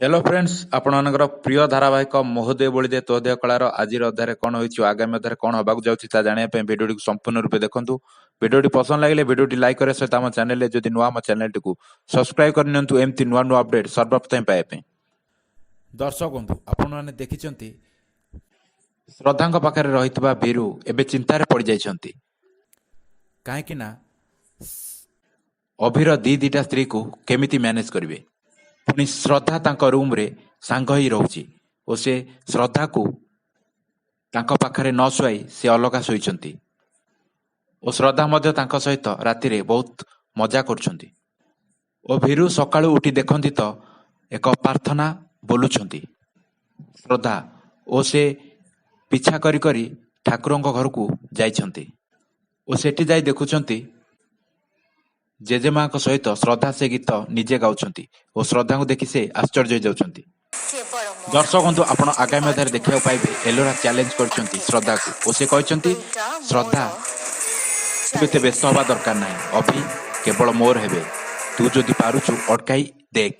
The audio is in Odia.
ହ୍ୟାଲୋ ଫ୍ରେଣ୍ଡସ୍, ଆପଣମାନଙ୍କର ପ୍ରିୟ ଧାରାବାହିକ ମୋହ ଦେ ବୋଳିଦେ ତୋ ଦେହ କଳାର ଆଜିର ଅଧ୍ୟାୟରେ କ'ଣ ହୋଇଛି ଓ ଆଗାମୀ ଅଧ୍ୟାୟରେ କ'ଣ ହେବାକୁ ଯାଉଛି, ତାହା ଜାଣିବା ପାଇଁ ଭିଡ଼ିଓଟିକୁ ସମ୍ପୂର୍ଣ୍ଣ ରୂପେ ଦେଖନ୍ତୁ। ଭିଡ଼ିଓଟି ପସନ୍ଦ ଲାଗିଲେ ଭିଡ଼ିଓଟି ଲାଇକ୍ କରିବା ସହିତ ଆମ ଚ୍ୟାନେଲରେ ଯଦି ନୂଆ, ଆମ ଚ୍ୟାନେଲଟିକୁ ସବସ୍କ୍ରାଇବ୍ କରିନିଅନ୍ତୁ ଏମିତି ନୂଆ ନୂଆ ଅପଡେଟ୍ ସର୍ବପ୍ରଥମେ ପାଇବା ପାଇଁ। ଦର୍ଶକ ବନ୍ଧୁ, ଆପଣମାନେ ଦେଖିଛନ୍ତି, ଶ୍ରଦ୍ଧାଙ୍କ ପାଖରେ ରହିଥିବା ଭୀରୁ ଏବେ ଚିନ୍ତାରେ ପଡ଼ିଯାଇଛନ୍ତି, କାହିଁକି ନା ଅଭିର ଦି ଦିଟା ସ୍ତ୍ରୀକୁ କେମିତି ମ୍ୟାନେଜ କରିବେ। ପୁଣି ଶ୍ରଦ୍ଧା ତାଙ୍କ ରୁମରେ ସାଙ୍ଗ ହେଇ ରହୁଛି ଓ ସେ ଶ୍ରଦ୍ଧାକୁ ତାଙ୍କ ପାଖରେ ନ ଶୁଆଇ ସେ ଅଲଗା ଶୋଇଛନ୍ତି ଓ ଶ୍ରଦ୍ଧା ମଧ୍ୟ ତାଙ୍କ ସହିତ ରାତିରେ ବହୁତ ମଜା କରୁଛନ୍ତି। ଓ ଭୀରୁ ସକାଳୁ ଉଠି ଦେଖନ୍ତି ତ ଏକ ପ୍ରାର୍ଥନା ବୋଲୁଛନ୍ତି ଶ୍ରଦ୍ଧା ଓ ସେ ପିଛା କରି କରି ଠାକୁରଙ୍କ ଘରକୁ ଯାଇଛନ୍ତି ଓ ସେଠି ଯାଇ ଦେଖୁଛନ୍ତି ଜେଜେମାଙ୍କ ସହିତ ଶ୍ରଦ୍ଧା ସେ ଗୀତ ନିଜେ ଗାଉଛନ୍ତି ଓ ଶ୍ରଦ୍ଧାଙ୍କୁ ଦେଖି ସେ ଆଶ୍ଚର୍ଯ୍ୟ ହେଇଯାଉଛନ୍ତି। କେବଳ ମୋର। ଦର୍ଶକ ବନ୍ଧୁ, ଆପଣ ଆଗାମୀ ଅଧ୍ୟାୟରେ ଦେଖିବାକୁ ପାଇବେ, ଏଲୋରା ଚ୍ୟାଲେଞ୍ଜ କରିଛନ୍ତି ଶ୍ରଦ୍ଧାକୁ ଓ ସେ କହିଛନ୍ତି, ବେଟା ଶ୍ରଦ୍ଧା, ମୋର ତୁ ଏତେ ବ୍ୟସ୍ତ ହେବା ଦରକାର ନାହିଁ। ଅଭି କେବଳ ମୋର ହେବେ। ତୁ ଯଦି ପାରୁଛୁ, ଅଟକାଇ ଦେଖ।